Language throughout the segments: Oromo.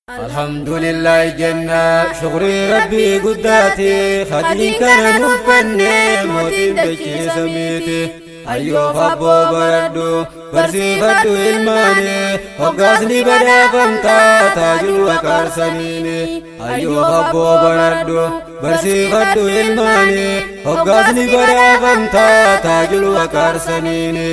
Alhamdulillah jenna, shukrii Rabbii guddaati. Khadiin kana nuffanne mootiin dachee samiiti. Hayyoof abboo baradhu, barsiifadhu ilmaani, hoggaasni badhaafamtaa taajul waqaarsaniini. Hayyoof abboo baradhu, barsiifadhu ilmaani, hoggaasni badhaafamtaa taajul waqaarsaniini.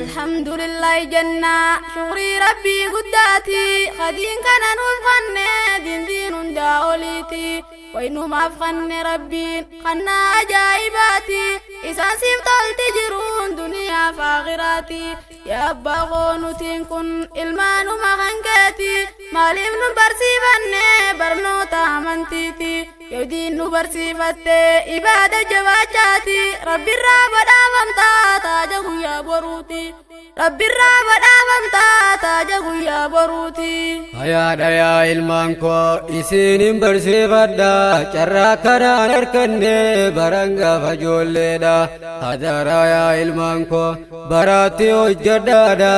Alhamdulillah jenna, shukrii Rabbii guddaati. Khadiin kana nuuf kanne dindiin hundaa oliiti. Waynumaaf kanne Rabbiin kannaa ajaa'ibaati. Isaan siif tolti jiruun duniyaa fi aakhiraati. Yaa abbaa koo, nutiin kun ilmaanuma kan keeti. Maaliif nu barsiifanne barnoota amantiiti? Yoo diin nu barsiifatte ibaada jabaachaati. Rabbirraa badhaafamtaa taaja guyyaa boruuti. Rabbirraa badhaafamtaa taaja guyyaa boruuti. Hayaadha yaa ilmaan koo, isinin barsiifadha. Carraa kanaan harkanne baran gaafa ijoolleedha. Hadaraa yaa ilmaan koo, baraatti hojjedhaadha.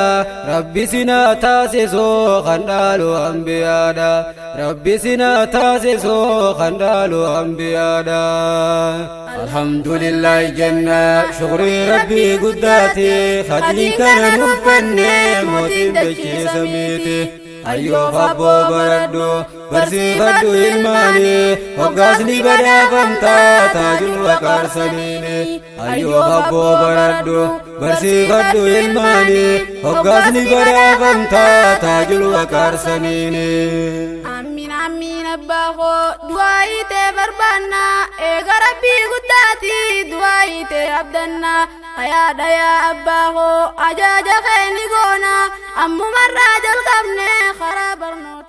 Rabbi sinaa taasisuu kan dhaalu ambiyaadha. Rabbi sinaa taasisuu kan dhaalu ambiyaadha. Alhamdulillah jenna, shukrii Rabbii guddaati. Khadiin kana nuffanne mootiin dachee samiiti. Hayyoof abboo baradhu, barsiifadhu ilmaani, hoggaasni badhaafamtaa taajul waqaarsaniini. Hayyoof abboo baradhu, barsiifadhu ilmaani, hoggaasni badhaafamtaa taajul waqaarsaniini. Amiin, amiin abbaa koo, du'aayii tee barbaanna. Eega Rabbii guddaati du'aayii tee abdanna. Hayaadha yaa abbaa koo, ajaja kee ni goona. Ammumarraa jalqabne karaa barnoota.